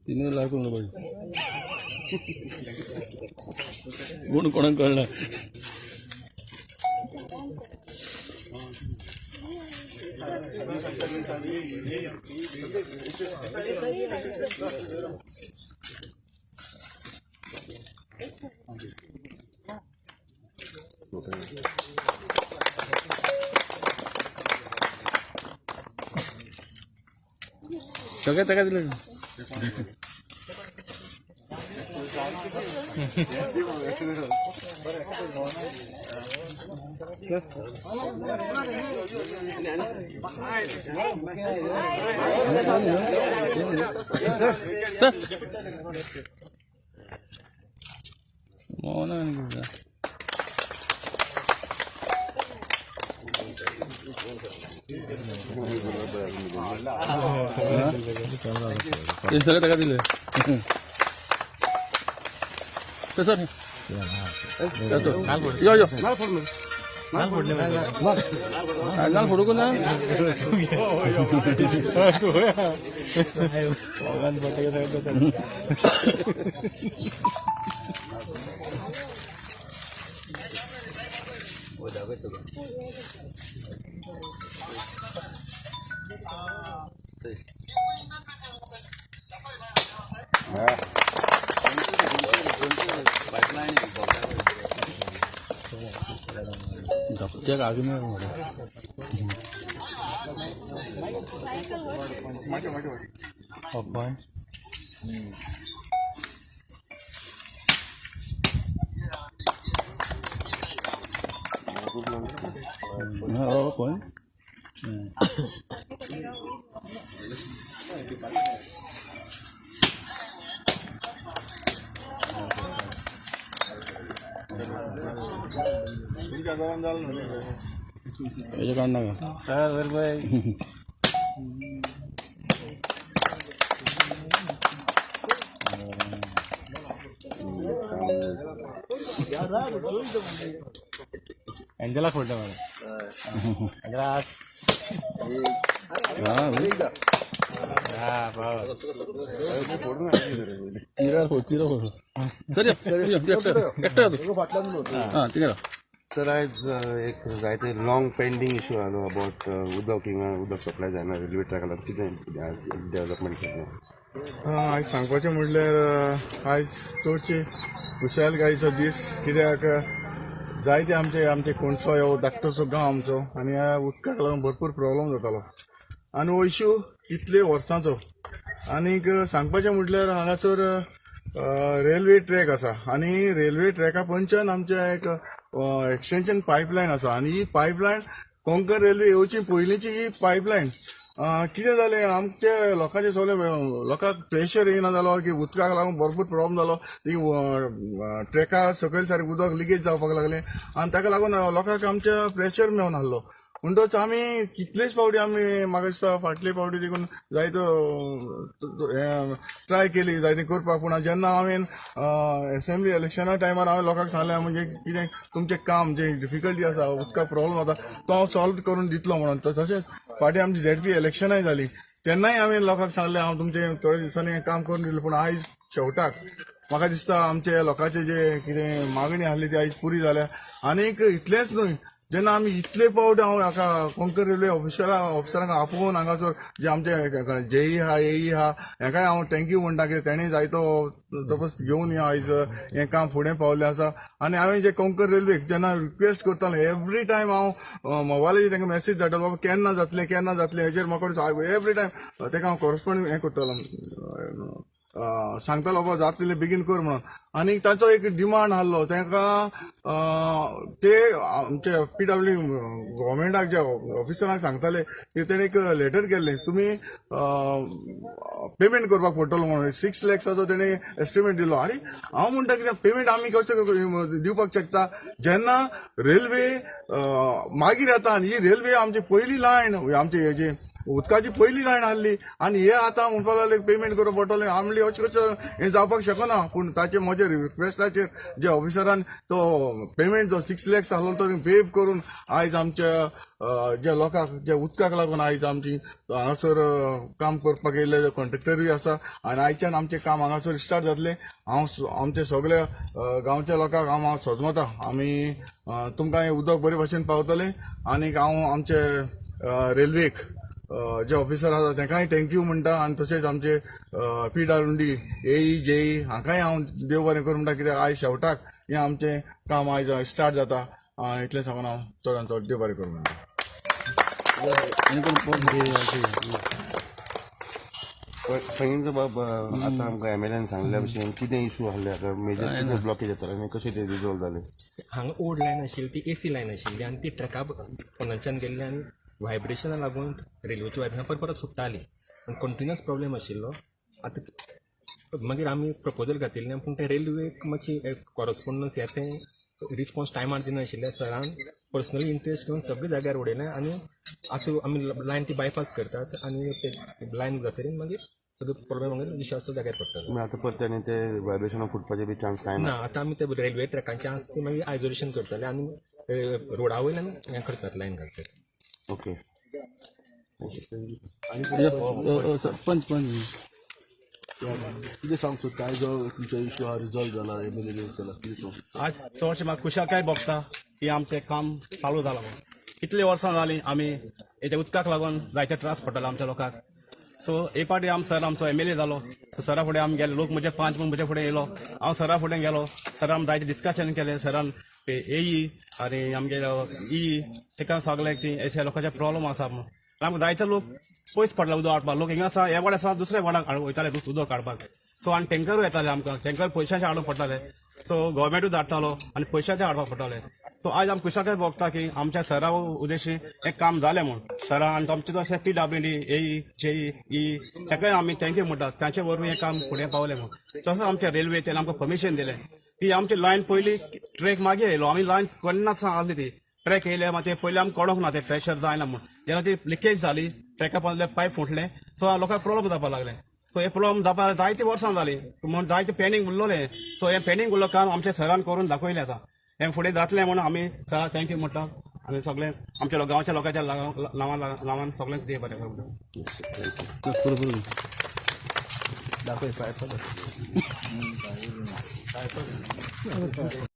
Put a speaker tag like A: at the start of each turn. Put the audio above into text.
A: तिनूय लाख पाहिजे कोण कोणाक कळना. सगळे ताका दिले. सर मोना सगळे ताका दिले. सर यो यो नाल फोडूंक ना. धपक्याक आगी मरे. पॉइंट हेजे काड नाका.
B: एंजला फोडलं मला. एंजला
A: सर हां ठीक आहे.
C: सर आयज एक जायते लॉंग पेंडींग इशू आलो अबाउट उदक हिंगा उदक सप्लाय जायना रेल्वे ट्रॅका लागून कितें डेव्हलपमेंट केलें?
D: आयज सांगपाचें म्हणल्यार आयज चडशी खुशालकायेचो दीस, कित्याक जायते आमचे आमचे कोणसो हो धाकटोसो गांव आमचो आनी ह्या उदकाक लागून भरपूर प्रॉब्लम जातालो आनी हो इशू इतले वर्सांचो. आनीक सांगपाचें म्हटल्यार हांगासर रेल्वे ट्रॅक आसा आनी रेल्वे ट्रॅका पंच्यान आमचें एक एक्सटेंशन पायपलायन आसा आनी ही पायपलायन कोंकण रेल्वे येवची पयलींची ही पायपलायन कितें जालें आमचे लोकांचे सगळे लोकांक प्रेशर येयना जालो की उदकाक लागून भरपूर प्रॉब्लम जालो. ती ट्रॅका सकयल सारकें उदक लिकेज जावपाक लागलें आनी ताका लागून लोकांक आमचे प्रेशर मेळून आहलो. म्हणटच आमी कितलेच फावटी आमी म्हाका दिसता फाटले फावटी देखून जायतो ट्राय केली जायते करपाक, पूण जेन्ना हांवें एसेंब्ली इलेक्शना टायमार हांवें लोकांक सांगलें म्हणजे कितें तुमचें काम जें डिफिकल्टी आसा उदकाक प्रॉब्लम जाता तो हांव सॉल्व करून दितलो म्हणून. तशेंच फाटीं आमची झेडपी इलेक्शनाय जाली तेन्नाय हांवें लोकांक सांगलें हांव तुमचें थोड्या दिसांनी काम करून दितलें, पूण आयज शेवटाक म्हाका दिसता आमचे लोकांचे जे कितें मागणी आसली ती आयज पुरी जाल्या. आनीक इतलेंच न्हय, जेन्ना आमी इतले फावट हांव हाका कोंकण रेल्वे ऑफिसरांक आपोवन हांगासर जे आमचे जेई आहा एई आहा हेकाय हांव thank you म्हणटा की तेणी जायतो तपस घेवन आयज हें काम फुडें पावल्लें आसा. आनी हांवें जे कोंकण रेल्वेक जेन्ना रिक्वेस्ट करतालो एवरी टायम हांव मोबायलाचेर तांकां मॅसेज धाडटालो बाबा केन्ना जातलें केन्ना जातलें हेजेर म्हाका एवरी टायम ताका हांव कॉरस्पोंड हें करतालो सांगतालो बाबा जातले बेगीन कर म्हणून. आनी ताचो एक डिमांड आहलो तांकां ते आमचे पीडब्ल्यू गव्हर्मेंटाक जे ऑफिसरांक सांगताले की तेणें एक लेटर केल्लें तुमी पेमेंट करपाक पडटलो म्हणून 6 लॅक्साचो तेणें एस्टिमेट दिलो. आरे हांव म्हणटा कितें पेमेंट आमी कशें दिवपाक शकता जेन्ना रेल्वे मागीर येता आनी ही रेल्वे आमची पयली लायन आमची हेजी उदकाची पयली लायन आहली आनी हे आतां म्हणपाक लागले पेमेंट करूंक पडटलें. आमली अशें कशें हें जावपाक शकना. पूण ताचे म्हजे रिक्वेस्टाचेर जे ऑफिसरान तो पेमेंट जो 6 lakhs आहलो तो वेव करून आयज आमच्या जे लोकांक जे उदकाक लागून आयज आमची हांगासर काम करपाक येयल्ले कॉन्ट्रेक्टरूय आसा आनी आयच्यान आमचें काम हांगासर स्टार्ट जातलें. हांव आमचे सगळे गांवच्या लोकांक हांव सजमता आमी तुमकां हें उदक बरे भाशेन पावतलें. आनीक हांव आमचे रेल्वेक जे ऑफिसर आसा तांकांय thank you म्हणटा आनी तशेंच आमचे PWD AE JE हांकांय हांव देव बरें करूं म्हणटा, कित्याक आयज शेवटाक हें आमचें काम आयज स्टार्ट जाता. इतलें सांगून हांव चडान चड देव बरें करूं म्हणटा.
C: सांगीन बाब, आतां आमकां एमएलएन सांगल्या भशेन कितें इशू आहले आतां मेजर कितें ब्लॉकेज जाताले आनी कशें ते रिजॉल्व जाले?
E: हांगा ओल्ड लायन आशिल्ली ती एसी लायन आशिल्ली आनी ती ट्रॅका पोंदाच्यान गेल्ली आनी व्हायब्रेशना लागून रेल्वेची व्हायब्रेशन परत परत फुट्टाली आनी कंटिन्युअस प्रॉब्लेम आशिल्लो. आतां मागीर आमी प्रपोजल घातिल्लें पूण ते रेल्वेक मातशी कॉरस्पोंडन्स येता तें रिस्पॉन्स टायमार दिनाशिल्ले. सरान पर्सनली इंट्रस्ट घेवन सगळे जाग्यार उडयलें आनी आतां आमी लायन ती बायपास करतात आनी ते लायन जातकीर मागीर सगळे प्रॉब्लेम मागीर विश्वास जाग्यार पडटलो.
C: आतां परत आनी ते व्हायब्रेशनां फुटपाचे बी चान्स कांय
E: ना. आतां आमी ते रेल्वे ट्रॅकांचे आसा ती मागीर आयजोलेशन करतले आनी रोडा वयल्यान हें करतात, लायन घालतात.
C: ओके.
A: पंच पंच
F: कितें सांग सोदता आयज जो तुमचो इशू हा रिजॉल्व जाला एमएलए जाला, कितें सांग?
B: आज चडशें म्हाका खुशालकाय भोगता की आमचें काम चालू जालां म्हूण. कितलीं वर्सां जालीं आमी हेच्या उदकाक लागून जायते त्रास पडटाले आमच्या लोकांक. सो एक फावटी आम सर आमचो एमएलए जालो, सरा फुडें आमी गेले, लोक म्हजे पंच म्हूण म्हजे फुडें येयलो, हांव सरा फुडें गेलो, सरान जायते डिस्कशन केलें, सरान एई आनी आमगे ई ताका सगळें ती अशे लोकांचे प्रॉब्लम आसा म्हूण. आमकां जायते लोक पयस पडला उदक हाडपाक, लोक हिंगा आसा हे वाड्यार आसा दुसऱ्या वाड्याक वयताले उदक काडपाक. सो आनी टेंकरूय येताले आमकां, टेंकर पयशांचे हाडूंक पडटाले. सो गव्हर्मेंटूय धाडटालो आनी पयशांचे हाडपाक पडटाले. सो आज आमकां खुशालकाय भोगता की आमच्या सरा उद्देशी एक काम जालें म्हूण. सरा आनी आमचे तशें PWD AE JE E ताकाय आमी thank you म्हणटात, तांचे वरवीं हें काम फुडें पावलें म्हूण. तशेंच आमच्या रेल्वे तेणें आमकां परमिशन दिलें ती आमची लायन पयली ट्रॅक मागीर येयलो, आमी लायन केन्नाच आहली ती ट्रॅक येयले मागीर ते पयलीं आमकां कळोंक ना ते प्रेशर जायना म्हूण. जेन्ना ती लिकेज जाली ट्रॅका पोंदले पायप फुटले, सो लोकांक प्रॉब्लम जावपाक लागले. सो हे प्रॉब्लम जावपाक जायते वर्सां जालीं म्हूण जायते पेंडींग उरलोलें. सो हें पेंडींग उरलो काम आमच्या सरान करून दाखयलें. आतां हें फुडें जातलें म्हणून आमी सराक thank you म्हणटा आनी सगळें आमच्या गांवच्या लोकांच्या नांवान सगळें देव बरें करूं म्हणटा.
A: दाखय पायप.